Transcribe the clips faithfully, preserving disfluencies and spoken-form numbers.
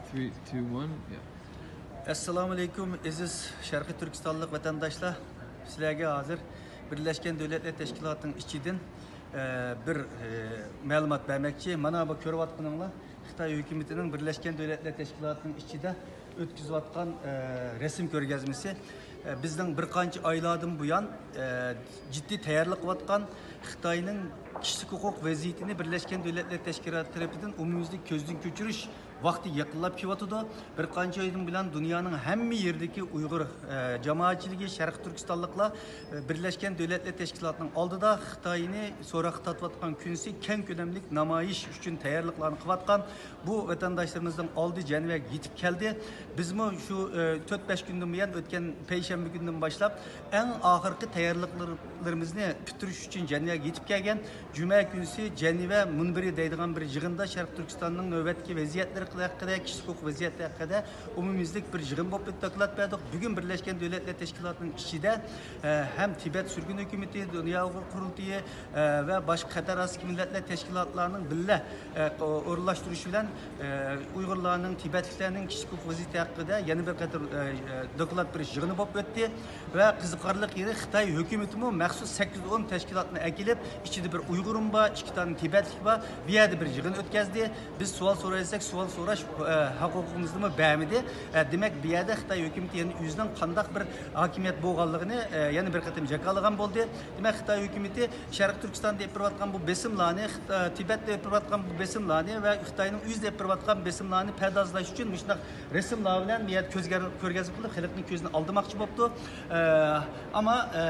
Three, two, one, yeah. ئەسسالامۇئەلەيكۇم، ئەزىز شەرقىي تۈركىستانلىق ۋەتەنداشلار. سىلەرگە ھازىر بىرلەشكەن دۆلەتلەر تەشكىلاتىنىڭ ئىچىدىن، ئە، بىر، ئە، مەلۇمات بەرمەكچى. مانا بۇ كۆرۈۋاتقىنىڭلار خىتاي ھۆكۈمىتىنىڭ بىرلەشكەن دۆلەتلەر تەشكىلاتىنىڭ ئىچىدە ئۆتكۈزۈۋاتقان، ئە، رەسىم كۆرگەزمىسى. ئە، بىزنىڭ بىر قانچە ئايلاردىن بۇيان، ئە، جىددىي تەييارلىق قىلىۋاتقان خىتاينىڭ كىشىلىك ھوقۇق ۋەزىيىتىنى بىرلەشكەن دۆلەتلەر تەشكىلاتى تەرىپىدىن ئومۇميۈزلۈك كۆزدىن كۆچۈرۈش ۋاقتى يېقىنلاپ كېلىۋاتىدۇ. بىر قانچە ئايدىن بۇيان دۇنيانىڭ ھەممە يېرىدىكى ئۇيغۇر، ئە، جامائەتچىلىكى، شەرقىي تۈركىستانلىقلار، ئە، بىرلەشكەن دۆلەتلەر تەشكىلاتىنىڭ ئالدىدا خىتاينى سوراققا تارتىۋاتقان كۈنىسى كەڭ كۆلەملىك نامايىش ئۈچۈن تەييارلىقلارنى قىلىۋاتقان. بۇ ۋەتەنداشلىرىمىزنىڭ ئالدى جەنۋەگە يېتىپ كەلدى. بىزمۇ شۇ، ئە، تۆت-بەش كۈندىن بۇيان، ئۆتكەن پەيشەنبە كۈندىن باشلاپ، ئەڭ ئاخىرقى تەييارلىقلىرىمىزنى پۈتتۈرۈش ئۈچۈن جەنۋەگە يېتىپ كەلگەن. جۈمە كۈنىسى جەنۋە مۇنبىرى دەيدىغان بىر يىغىندا شەرقىي تۈركىستاننىڭ نۆۋەتتىكى ۋەزىيەتلىرى ھەققىدە، كىشىلىك ھوقۇق ۋەزىيەتى ھەققىدە ئومۇميۈزلۈك بىر يىغىن بولۇپ ئۆتتى، دوكلات بەردۇق. بۈگۈن بىرلەشكەن دۆلەتلەر تەشكىلاتىنىڭ ئىچىدە، ئە، ھەم تىبەت سۈرگۈن ھۆكۈمىتى، دۇنيا ئۇيغۇر قۇرۇلتىيى، ئە، ۋە باشقا قەتئىي راستكى مىللەتلەر تەشكىلاتلارنىڭ بىللە، ئە، ئورۇنلاشتۇرۇشى بىلەن، ئە، ئۇيغۇرلارنىڭ، تىبەتلىكلەرنىڭ كىشىلىك ھوقۇق ۋەزىيىتى ھەققىدە يەنە بىر قېتىم، ئە، ئە، دوكلات بېرىش يىغىنى بولۇپ ئۆتتى. ۋە قىزىقارلىق يېرى، خىتاي ھۆكۈمىتىمۇ مەخسۇس سەككىز-ئون تەشكىلاتنى ئەكېلىپ، ئىچىدە بىر ئۇيغۇرمۇ بار، ئىككى دانە تىبەتلىك بار، بۇ يەردە بىر يىغىن ئۆتكەزدى. بىز سوئال سورايساق، سوئال سوراش، ئە، ھەق-ھوقۇقىمىزنىمۇ بەرمىدى. ئە، دېمەك، بۇ يەردە خىتاي ھۆكۈمىتى يەنە ئۆزىنىڭ قانداق بىر ھاكىمىيەت بولغانلىقىنى، ئە، يەنە بىر قېتىم جاكارلىغان بولدى. دېمەك، خىتاي ھۆكۈمىتى شەرقىي تۈركىستاندا ئېلىپ بېرىۋاتقان بۇ بېسىملارنى، خىت-، ئە، تىبەتتە ئېلىپ بېرىۋاتقان بۇ بېسىملارنى ۋە خىتاينىڭ ئۆزىدە ئېلىپ بېرىۋاتقان بېسىملارنى پەردازلاش ئۈچۈن مۇشۇنداق رەسىملار بىلەن بۇ يەردە كۆزگە-، كۆرگەزمە قىلىپ، خەلقنىڭ كۆزىنى ئالدىماقچى بوپتۇ. ئە، ئەمما، ئە،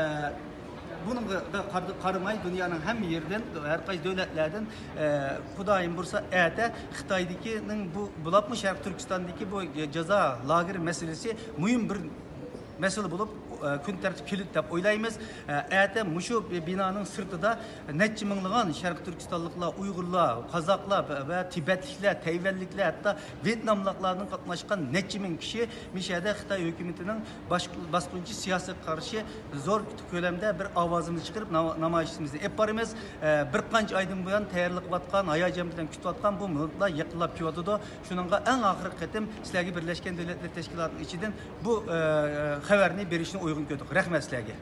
بۇنىڭغا قار-، قارىماي، دۇنيانىڭ ھەممە يېرىدىن، ھەر قايسى دۆلەتلەردىن، ئە، خۇدايىم بۇيرۇسا، ئەتە خىتايدىكىنىڭ بۇ، بولۇپمۇ شەرقىي تۈركىستاندىكى بۇ جازا لاگېرى مەسىلىسى مۇھىم بىر مەسىلە بولۇپ، ئە، كۈن تەرتىپكە كېلىدۇ دەپ ئويلايمىز. ئە، ئەتە مۇشۇ بىنانىڭ سىرتىدا نەچچە مىڭلىغان شەرقىي تۈركىستانلىقلار، ئۇيغۇرلار، قازاقلار ۋە، ۋە تىبەتلىكلەر، تەيۋەنلىكلەر، ھەتتا ۋيېتناملىقلاردىن قاتناشقان نەچچە مىڭ كىشى مۇشۇ يەردە خىتاي ھۆكۈمىتىنىڭ باش-، باسقۇنچى سىياسىتىگە قارشى زور كۆلەمدە بىر ئاۋازىمىزنى چىقىرىپ، ناما-، نامايىشىمىزنى ئېلىپ بارىمىز. ئە، بىر قانچە ئايدىن بۇيان تەييارلىق قىلىۋاتقان، ھاياجان بىلەن كۈتۈۋاتقان بۇ مىنۇتلار يېقىنلاپ كېلىۋاتىدۇ. شۇنىڭغا ئەڭ ئاخىرقى قېتىم سىلەرگە بىرلەشكەن دۆلەتلەر تەشكىلاتىنىڭ ئىچىدىن بۇ، ئە، خەۋەرنى بېرىشنى ئۇيغۇن كۆردۇق. رەھمەت سىلەرگە.